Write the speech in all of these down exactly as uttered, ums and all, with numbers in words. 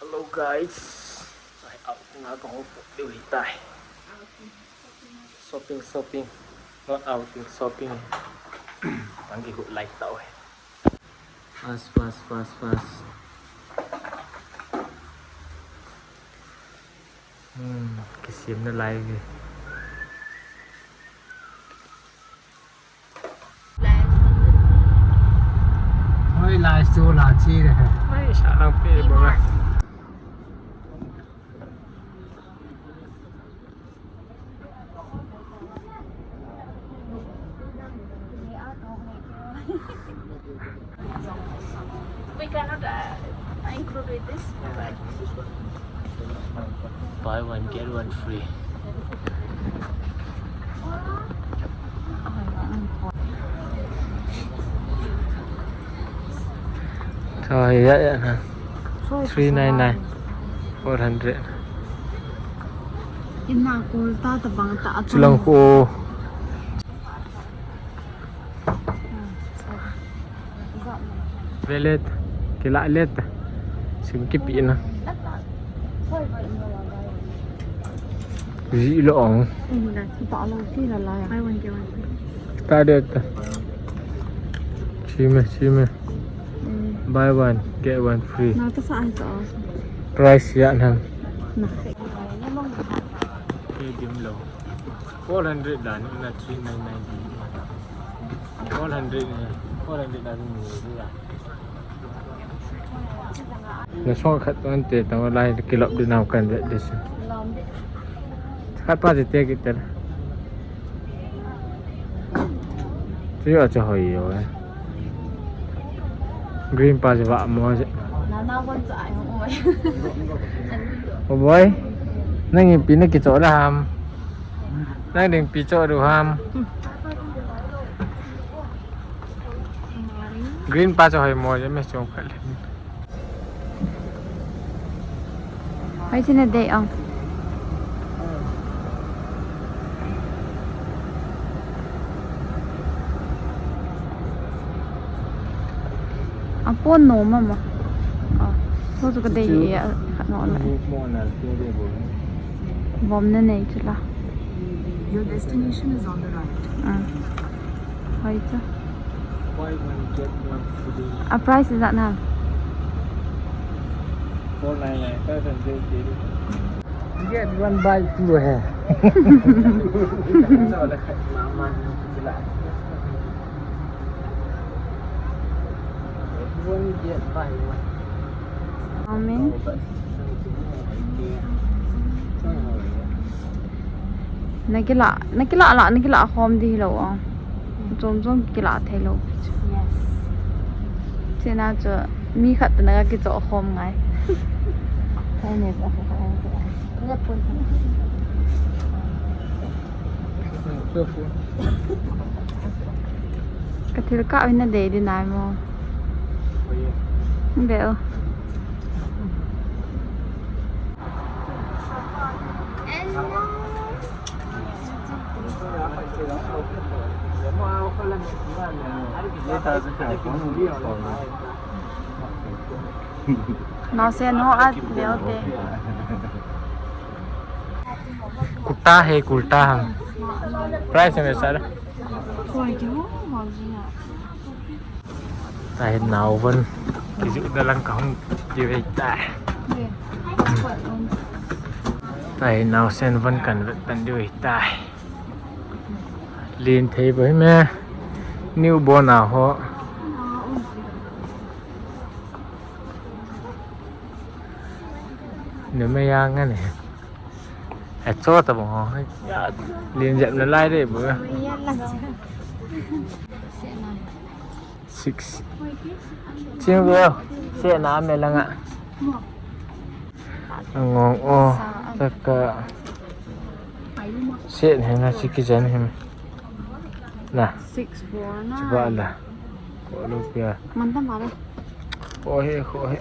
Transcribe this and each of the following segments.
Hello guys. Ai, outing a kahung pot diu hitai. Shopping, shopping. Not outing, shopping. Tang kihut lai tau. Fast, fast, fast, fast. Hmm, kisem nalai ve. Hoi, lai chu la chi le. Hoi, sa lang pe bo. We cannot uh, include with this. Buy one, get one free. Choi, ya, ya, na. Three nine nine. Four hundred. Ina kul ta ta bang ta. Chulang ko. Velet, kila let. Sim kipi na. Ji lo ong. Ta det. Chime, chime. Buy one, get one free. Price ya nan. Four hundred dan, ina three nine nine. Four hundred, four hundred dan. Na song khat ante tang lai kilop di nau kan vet dis. Khat pa je te kitel. Chu yo chu hoi yo. Green pa je va mo je. Oh boy. Nang pi na kicho la ham. Nang ding pi cho du ham. Green pa cho hoi mo je me chong khat le. Hoi china dei ong. Apon no mama. Ah, so chu ka dei e, a khat no la. Bom na nei chu la. Your destination is on the right. Ah. Hoi cha. Buy one, get one free. A price is that now? Four nine nine, five hundred. Get one buy two hai. One get buy one. Amen. Na kila, na kila la, na kila khom di lo. Chom chom kila thei lo. Yes. Chena chu mi khat na ka kicho khom ngai. Ka thil kah in na dei di nai mo. Bel. Naosen ho at leo te. Kurta hai, kurta ham. Price hai sir? Tahi naosen. Kiju dalang kahung diu ahitai. Tahi naosen von kan vet pan diu ahitai. Lin thei bou hi me. New born a ho. Numei a ngan e. Acho ta bou ho. Lin jep nalai de bou. Six. Ching veo. Sena me langa. Angong o. Taka. Sen hena chi kijen him. Na. Six four na. Chiba la. Ko lo pia. Mantam ba le. Ko he, ko he.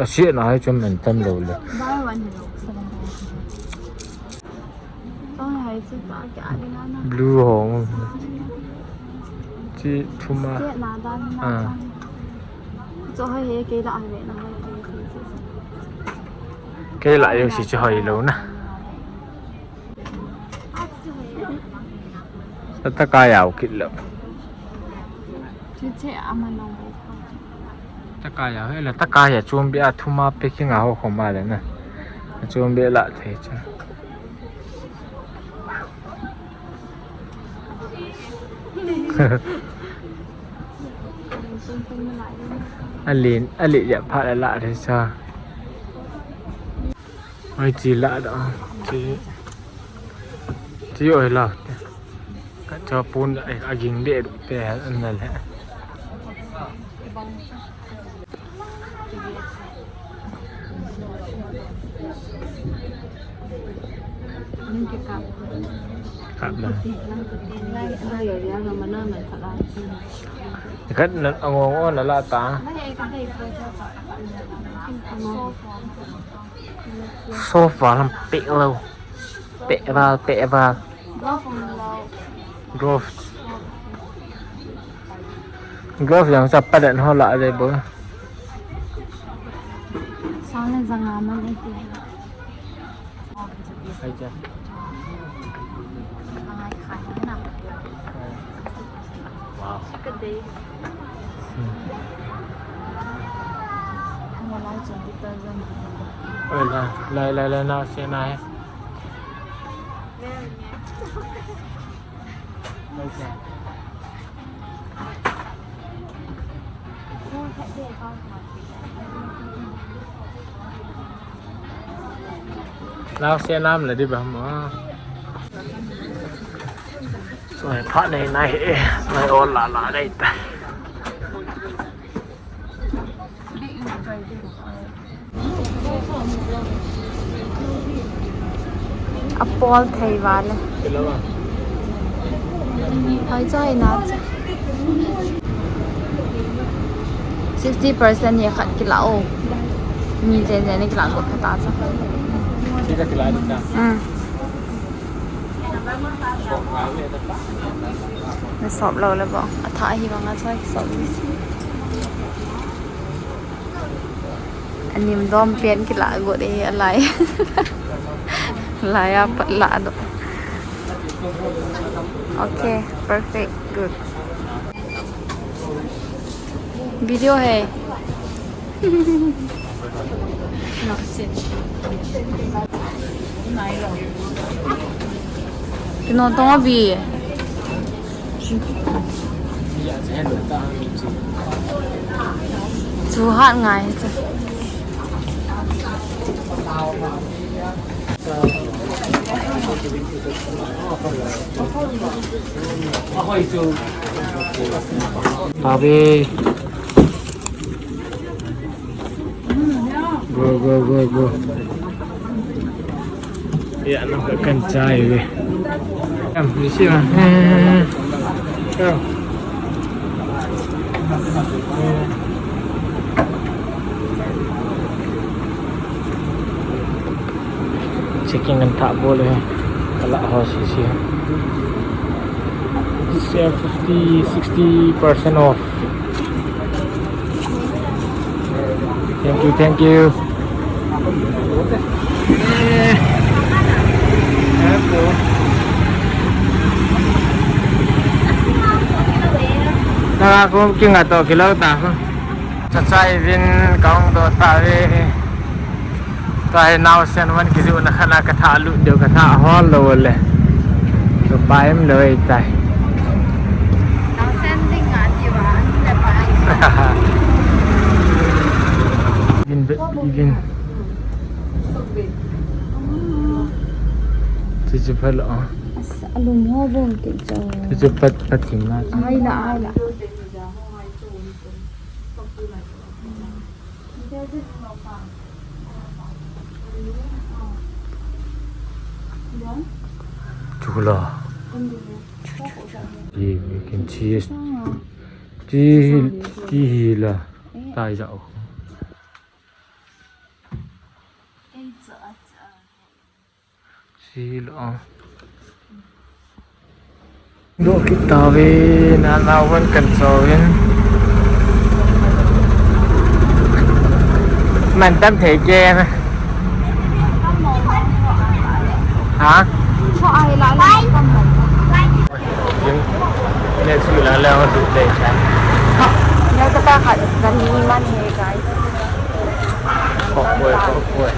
A sena hai chom mantam lo le. Buy one hello. Blue hong. Chi thuma. Ah. Cho hai he ke la hai ve na hai ke. Hela yo si chu hoi lo na. Sa taka yau kit lo. Chuche ama nong. Taka yau, hela taka ya chumbi a thuma packing a ho khoma le na. Chumbi la thei chu. Alin, alin ya pha la la re sa. Oi, chi la da. Chi, chi oi la. Ka cha pun da, eh, aging de te an na le. Kap la. Khat na ango ngo na la ta. Sofa lam pe lo. Pe val, pe val. Glove. Glove yang sa padan ho la de bo. Sang le jang a man e ti. Hai cha. Wow. Oi, lai, lai, lai, lai, na, se na hai. Lau se nam la di ba mo. Soi pha nei nai he, soi ol la la nei ta. A pawl thei vale. Hoi chai na. Sixty percent ni khat kila o. Mi chen chen ni kila ko khat a cha. Kila kila ni ta. Mm. Na sop lo le bo. A tha hi bang a choi sop ni. Anim dom pen kila got e alai. Lai a pat la do. Okay, perfect, good. Video hai. Kino tong abi. Chu hat ngai chu. Tabi. Go, go, go, go. Ya, na kan chai ve. Am, you see, man. Go. Checking kan tha bol e. Kala ho si si. Sale fifty, sixty percent off. Thank you, thank you. Naka kum kinga to kilo ta. Cha chai vin kaung do ta ve. Tua hi naosen van kijoh na khat na ka tha lut deu ka tha hol lou le. Ka pa em lou ei tai. Naosen ding a ti va, an le pa. Vin vet vin. Chu chu pha lo. As, alum ho bom ti chu. Chu chu pat pat sim na. Ai la, ai la. Chula. You, you can see it. Ti, ti hi la. Tai jao. Si lo. Doh kit tave, nana van kan sovin. Man tam thei ke na. Ha? Cho ai la la kam man. Yung next week lang lang ang dutay siya. Nagkatakat sa niman he, guys. Kokwe, kokwe.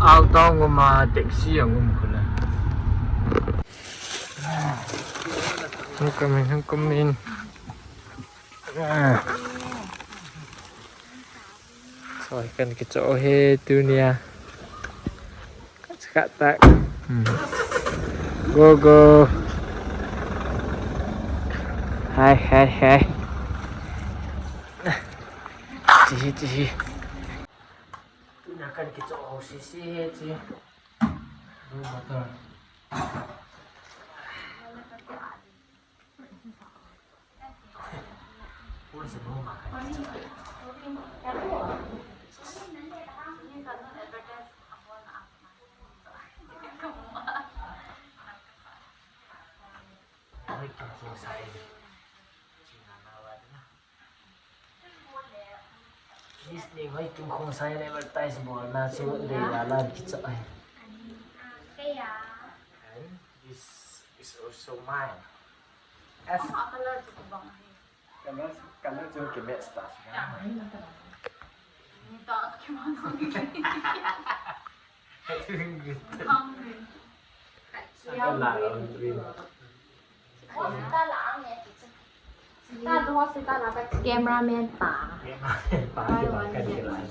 Outdoor nguma taxi ang um khula. Hung kamin, hung kamin. Ah. Soi kan kicho he tunia. Sekat tak. Hmm. Go, go. Hai, hai, hai. Chihi, chihi. Tunia kan kicho ho sisi he chi. Blue bottle. This thing, hoi, Kimkhong sai advertise bolna chu dei la la kicha ai. And this is also mine. As color chu, color chu kimatch ta. Hungry. Ako la, ang green. Cameraman pa. Cameraman pa, di ba? Kan kailangan.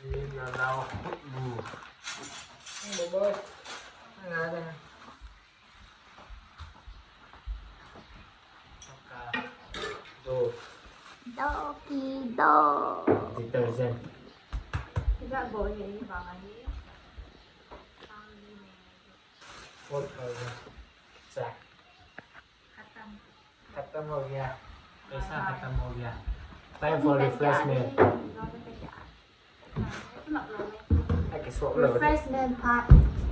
Yun na daw. Boy. Ano na? Saka, do. Doki do. Detergent. Is that boy? Food powder. Check. खत्म हो गया। पैसा खत्म हो गया। Time for refreshment. Refreshment part.